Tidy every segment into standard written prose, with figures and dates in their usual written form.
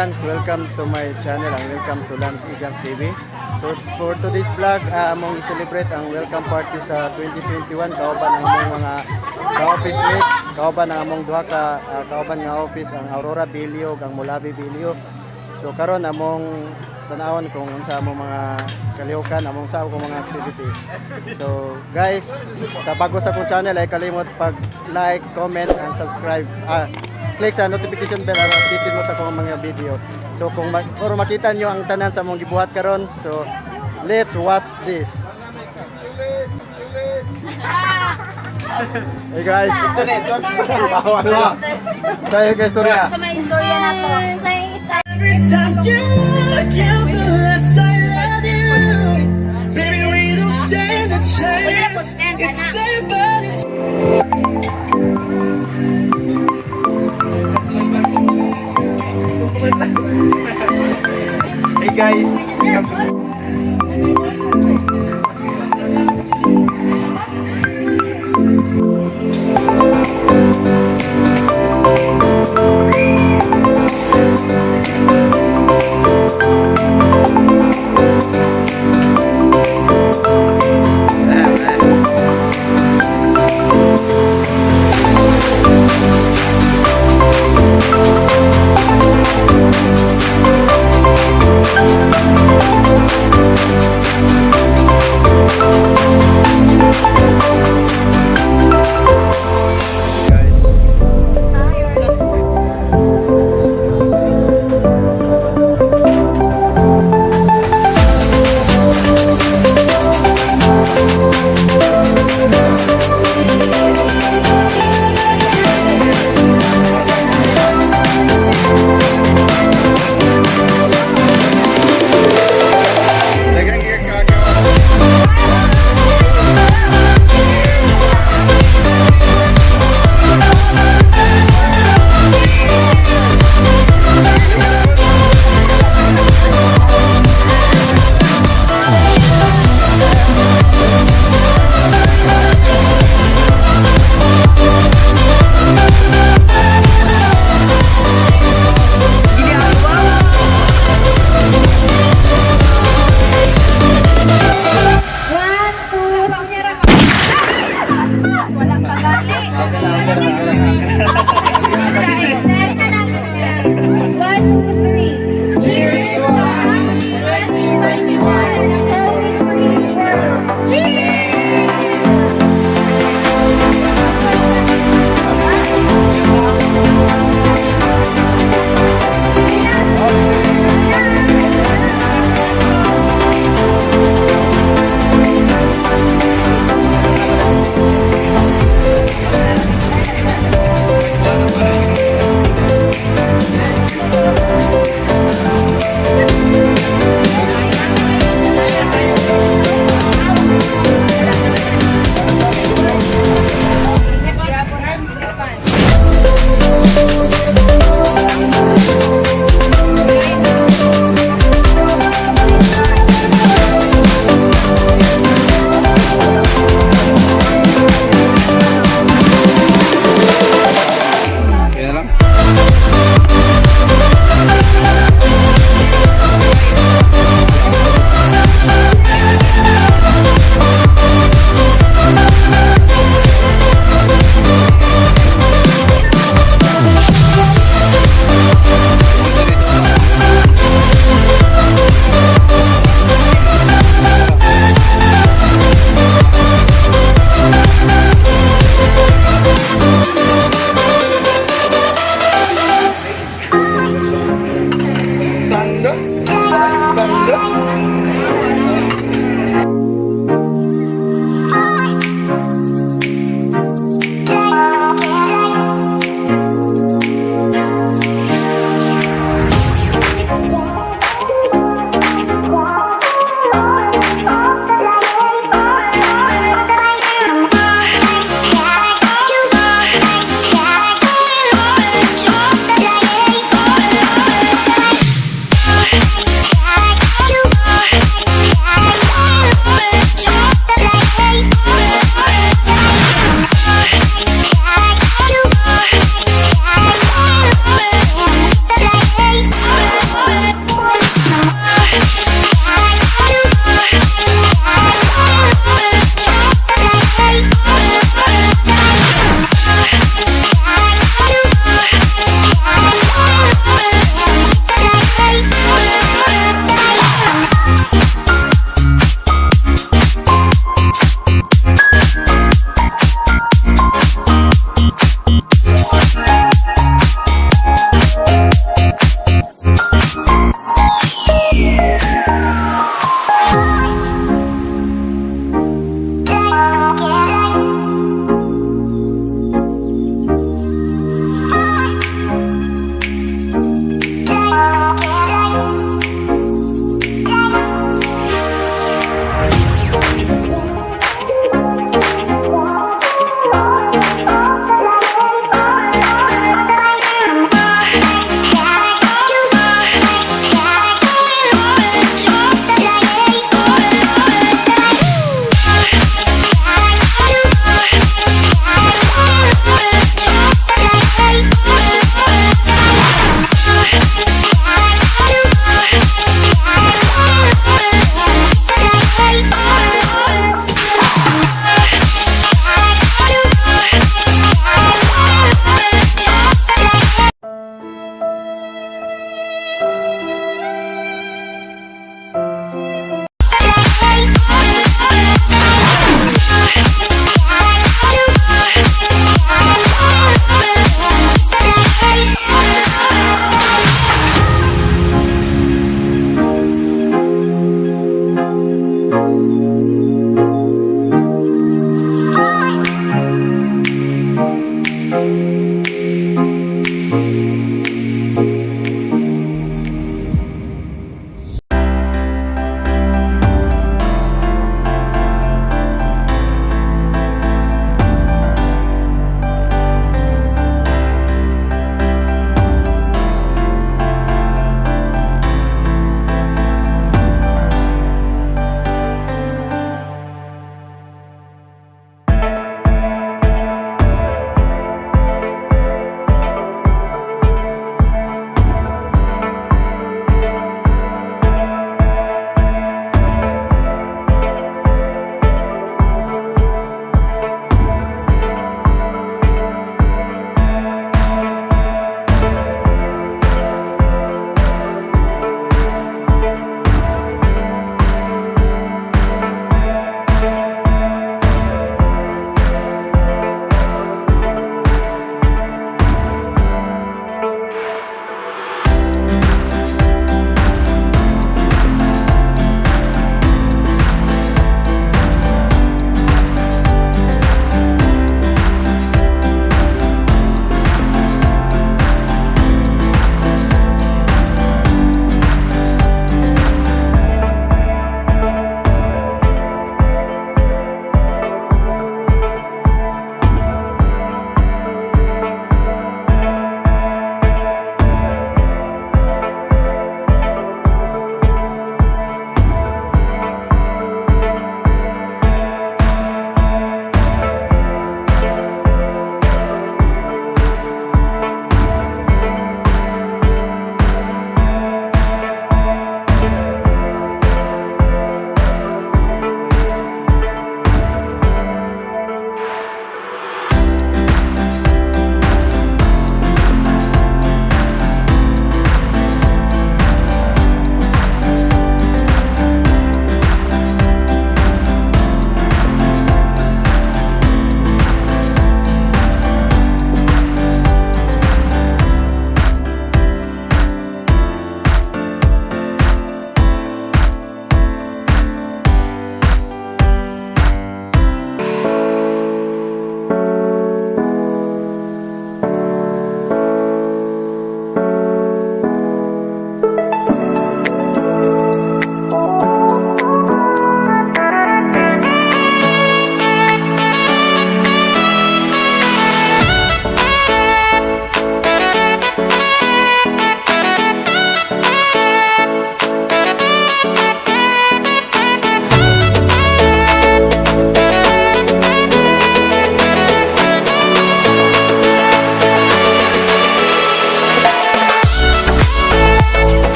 ka-Lance, welcome to my channel and welcome to Lance Igang TV. So for today's vlog, among i-celebrate ang welcome party sa 2021 kauban ang among mga ka-office mate, kauban ang among duha ka kauban nga office, ang Aurora Bilio ug ang Mulabi Bilio. So karon among tanawon kung unsa among mga kalihukan, among sa akong mga activities. So guys, sa bago sa akong channel ay kalimot pag like, comment and subscribe. Click sa notification bell para updated mo sa akong mga video. So kung pero makita niyo ang tanan sa among gibuhat karon, so let's watch this. Hey guys, sa iyo istorya. Sa may istorya na to. Sa istorya. Every time you walk out, the less I love you. Baby, we don't stand a chance. It's sad, but it's Hey guys.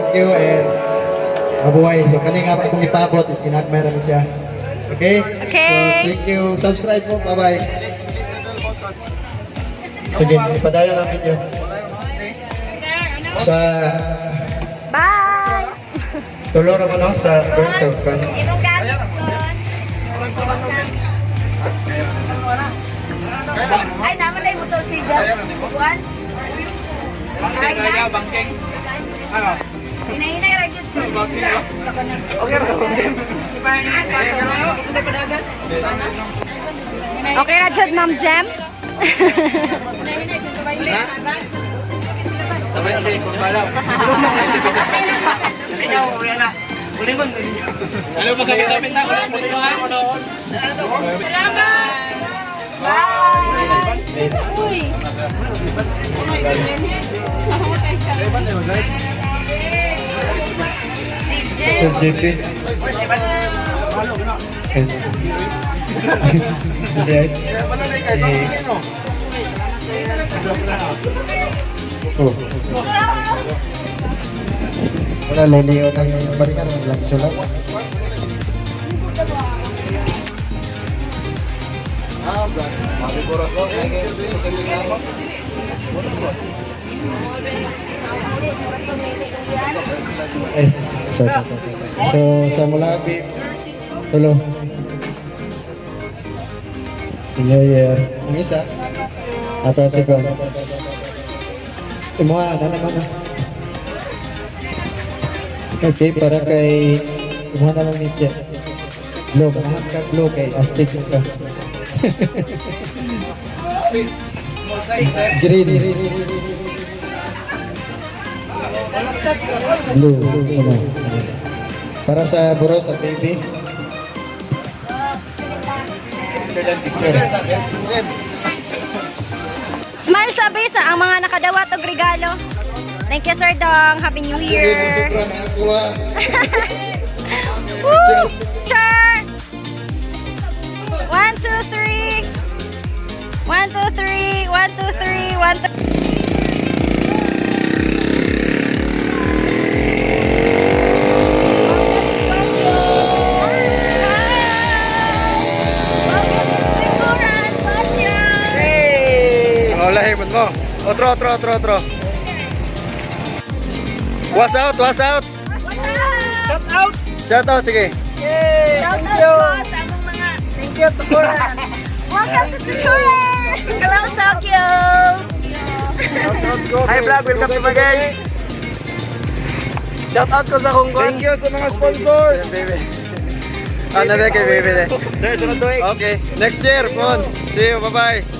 Thank you and mabuhay. So kani nga akong ipabot is ginagmay ra ni siya. Okay? Okay. So, thank you. Subscribe mo. Bye-bye. Sige, ipadayon ang video. Sa Bye! tulo ra man, no? Sa birth of kan. Imong gamit ko. Ay, naman na yung motor si Jeff. Kuan? Ay, na. Hinahinay ra gyud ko. Okay. Okay ra jud, Ma'am Jem? Ano ba gamit na? Ulit mo ha? Bye! Uy! Sir JP. Hindi ay. Eh. Oh. Wala, liliyo tayong balikan ng ilang sulat. Eh, sorry. So, sa mulabi, tulo. New Year. Ang isa, ato si Kon. Imuha, ano naman na. Okay, para kay imuha na lang ni Jet. Blue, ganahan ka blue kay astig ka. Green. Blue. Ano? Para sa buro, sa baby. Picture. Smile sabi sa ang mga nakadawat og regalo. Thank you, Sir Dong. Happy New Sige, Year. sobra nakakuha. Woo! Char! One, two, three. One, two, three. One, two, three. One, two. Hola, himot mo. Otro, otro, otro, otro. Was out, was out. Shout out! Shout out, sige. Shout out po sa among mga. Thank you, Tukuran. Welcome to Tukuran! Hello, Tokyo! Hi, vlog. Welcome to my guys. Shout out ko sa Kunggon. Thank you sa mga sponsors. Ano na kay baby? Sir, sunod tuig. Okay. Next year, phone. See you. Bye-bye.